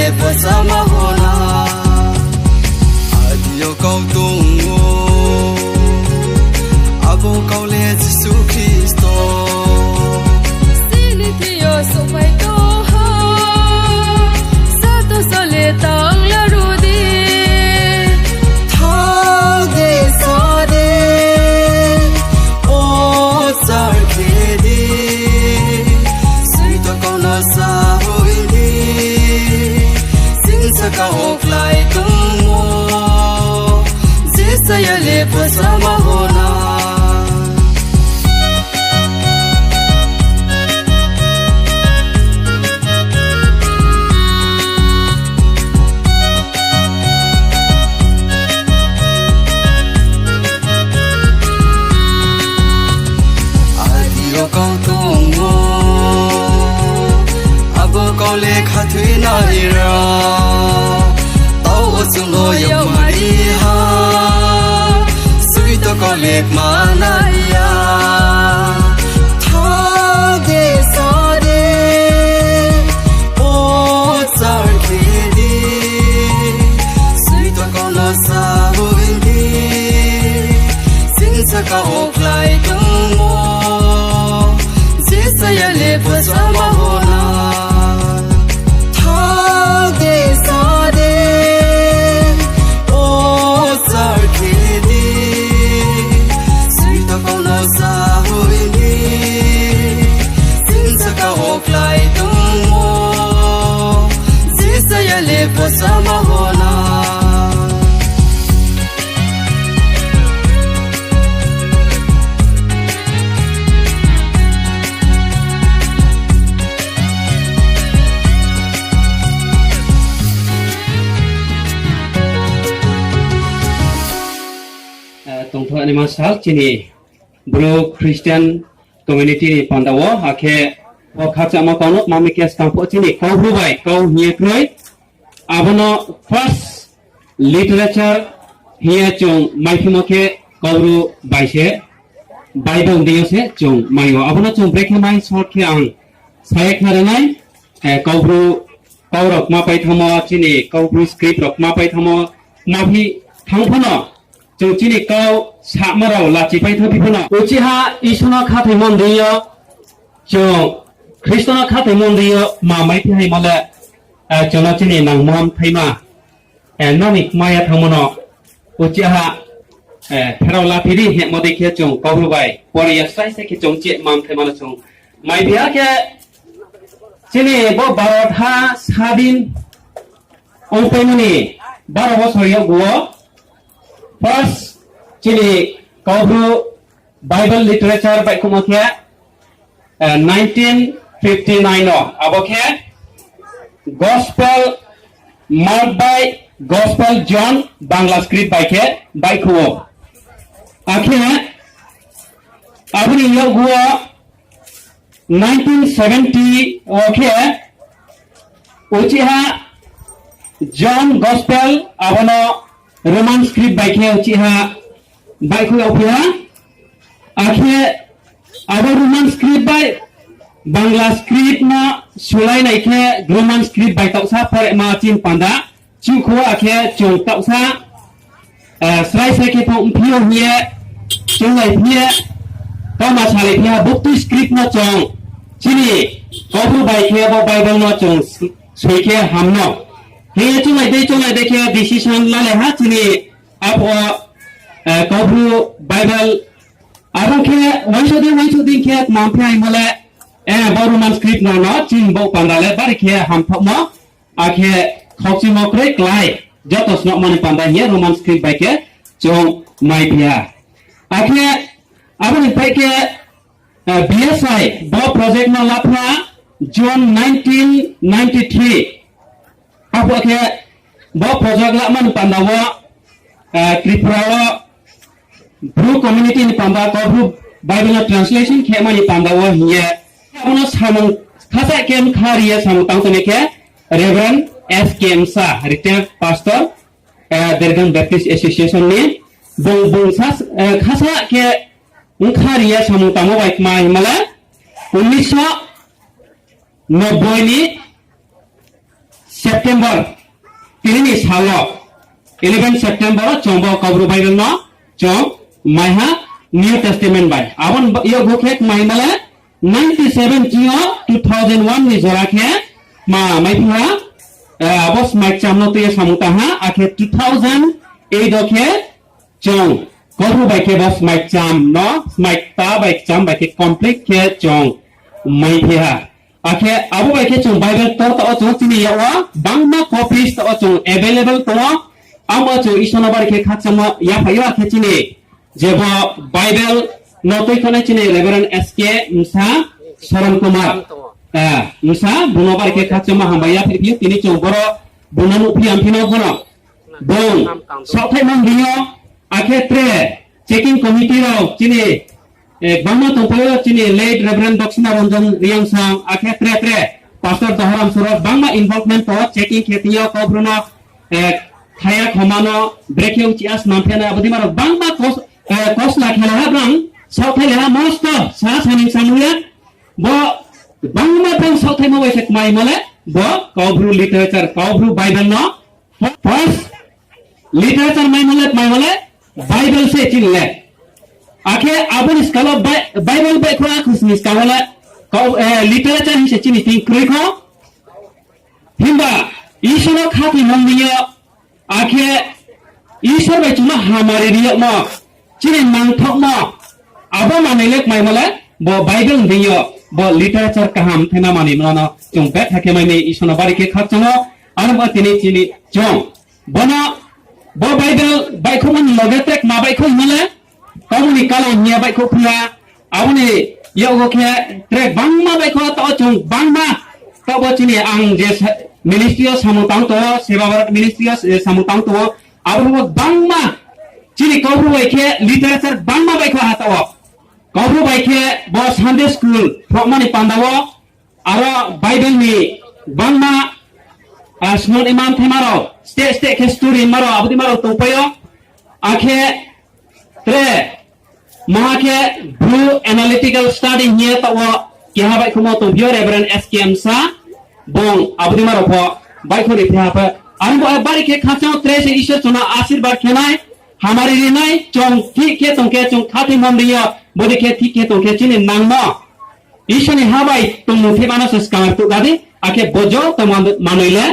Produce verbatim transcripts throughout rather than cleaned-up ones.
Pho sama hona, adi yo kau tong ou, abo kau le Jisu Khristo. Sini thing yo souhphai tong ha, sato sole tang laruh di. Thang di sa di, o sar khe di, sui to kau no sa hoih di. Sing saka wo klái tongmo, Jisu ya le pho sama hona. Adi yo kau tong ou, abo kau le khathoi nai ra. Tau wo chung no yagmai ha, sui to kau le kma nai ya. Thang di sa di, o sar khe di, sui to kau no sa hoih di. Sing saka wo klái tongmo, Jisu ya le pho sama hona. Thang di sa di, o sar khe di, sui to kau no sa hoih di. Sing saka wo klái tongmo, Jisu ya le pho sama hona. Eh, tongthoh naima sal chini Bru Christian community ni panda wo, akhe bo khakchangma kau no tma mi khe skang pho chini Kaubru bai kau hing ye kroi. Abo no first literature hing ye chung maiphimo khe Kaubru bai se, Bible deing yo se chung mai ou. Abo no chung brekhe mai short khe ang sa ye khnari nai, eh, Kaubru kau rao kma pai thanngmo, chini Kaubru script rao kma pai thanngmo, kma phi thanng pho no, chung chini kau sama rao lachi pai thanng phi pho no. Uchih ha Isor no khathoimo deing yo, chung Khristo no khathoimo deing yo ma mai phi haimo le, eh, chung no chini nangmo mthaima, eh, nani kma ya thanngmo no, uchih ha, eh, pherao la phi di hingmo dei khe chung Kaubru bai pore ya srai srai khe chung chini ma mthaima no chung mai phi ha khe, chini bo Bharat ha sadin ongpaimo ni baro bosor yakgu wo first chini Kaubru Bible literature baihkhouhmo khe, eh, nineteen fifty nine wo, abo khe Gospel Mark bai Gospel John Bangla script bai khe baihkhouh ou. Akhe abo ni yakgu wo nineteen seventy wo khe uchih ha John Gospel, abo no Roman script bai khe uchih ha baihkhouh yagphi ha. Akhe abo Roman script bai Bangla script no sulai nai khe Roman script bai taohsa pore ma chini panda chuhkhouh, akhe chung taohsa, eh, srai srai khe pho mphi yo hing ye, chung lai phi ye, kauma salai phi ha, buktui script no chung chini Kaubru bai khe bo Bible no chung soi khe ham no hing ye chounglai dei chounglai dei khe decision lalai ha chini abo, eh, Kaubru Bible. Abo khe uaingsouh dei uaingsouh dei khe tma phi haimo le, eh, bo Roman script no no chini bo panda le bari khe hamthaohmo, akhe khokchimo kroi klái, joto snouhmo ni panda hing ye Roman script bai khe chung mai phi ha. Akhe abo ni phai khe, eh, B S I bo project no lapha June nineteen ninety three. Abo khe bo project lama ni panda wo, eh, Tripura wo Bru community ni panda Kaubru Bible no translation khema ni panda wo hing ye, abo no samung khasa khe mkha ri ye samung tang tongmai khe Reverend S K Msa, retired pastor, eh, Dergang Baptist Association ni, bung, bung sa, eh, khasa khe mkha ri ye samung tangmo bai kma hima le, unniso nobboi ni September, tini ni sal wo, eleven September wo chung bo Kaubru Bible no chung mai ha New Testament bai. Abo ni yakgu khe kmai ma le ninety seven ching yo two thousand one ni jora khe ma maiphi ha, abo smai kcham no tui ye samung tang ha, akhe two thousand eight wo khe chung Kaubru bai khe bo smai kcham no, smai kta bai kcham bai khe complete khe chung maiphi ha. Akhe abo bai khe chung Bible tor taoh wo chung chini yak wo bangma copies taoh wo chung available tong ou. Abo chung Isor no bari khe khakchangmo yaphai yo, akhe chini je bo Bible no tuikhonai chini Reverend S K Msa, Soron Kumar Msa, bung no bari khe khakchangmo hambai yaphai phi ou. Tini chung boro bung no nuhphi ya, amphi no bung no bung saohthaihmo ni yo, akhe tre checking committee rao chini gbangma tongpai ou, chini late Reverend Daksina Ranjan Reangsang, akhe tre tre Pastor Dohoram Soro gbangma involvement tong ou, checking khe thing yo Kaubru no khaya khoma no brekhe uchih a snam phi nai, abo dei ma rao gbangma kosla khe la ha, brang saohthai la ha, mosto sa saning samung ya. Bo gbangma brang saohthaimo bai se kmaimo le bo Kaubru literature, Kaubru Bible no first literature maimo le kmaimo le Bible se chini le. Akhe abo ni skal wo Bible baihkhouh a khus ni skang wo le literature hing se chini thing kroi kho. Himba Isor no khathoimo ni yo, akhe Isor bai chung no hamari ri yagmo, chini nangthaohmo, abo manoi le kmaimo le bo Bible ni deing yo, bo literature kaham thaima manoi mano chung betha khe mai mi, Isor no bari khe khakchang ou. Aro bo tini chini chung bono, bo Bible baihkhouhmo ni loge tre kma baihkhouh hingmo le, tamo ni kalam hing ye baihkhouh phi ya, abo ni yakgu khe tre gbangma baihkhouh, taoh chung gbangma, taoh bo chini ang je ministry yo samung tang tong ou, Seva Bharat ministry yo samung tang tong ou, abo bo gbangma chini Kaubru bai khe literature gbangma baihkhouh ha taoh wo. Kaubru bai khe bo Sunday school phrohma ni panda wo, aro Bible ni gbangma snun iman thaima rao, steh steh khe story ma rao, abo dei ma rao tongpai ou. Akhe tre maha khe Bru Analytical Study hing ye taoh wo keha baihkhouhmo tongphi ou, Reverend S K Msa, bung abo dei ma rao pho baihkhouh ri phi ha pho. Aro bo bari khe khakchang ou, tre se Isor chung no asirbad khe nai, hamari ri nai, chung thik khe tong khe, chung khathoimo ni deing yo bodei khe thik khe tong khe chini nangmo Isor ni ha bai tongmung thehma no se skang tuh ga di, akhe bo joto manoi le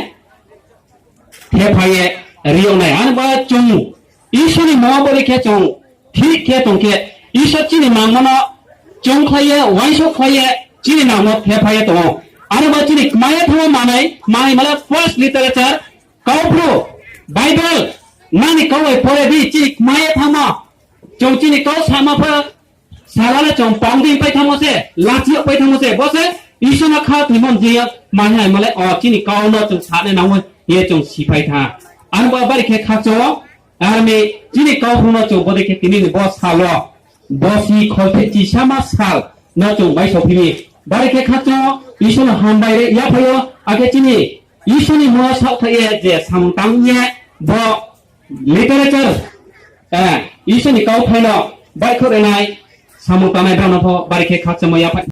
thepha ye ri yag nai. Ano bo chung Isor ni mungha bodei khe chung thik khe tong khe, Isor chini nangmo no choungkhlai ye, uaingsouhkhlai ye, chini nangmo thepha ye tong ou. Ano bo chini kmai ye thanngmo manoi, manoi ma le first literature, Kaubru, Bible, nani kau bai pore di, chini kmai ye thanngmo, chung chini kau sama pho, sala le chung pang di pai thanngmo se, lachi yag pai thanngmo se, bo se Isor no khathoimo ni deing yo kmai haimo le, o chini kau no chung sanai nang ou hing ye chung siphai thanng. Ano bo bari khe khakchang ou, ar mi chini Kaubru no chung bodei khe tini ni bo sal wo, bosi kholphehchi sama sal no chung baisao phi mi. Bari khe khakchang ou, Isor no hambai ri yaphai ou, akhe chini Isor ni mungha saohthaih ye je samung tang ye bo literature, Isor ni kauthai no baihkhouh ri nai samung tangnai brao no pho bari khe khakchangmo yaphai.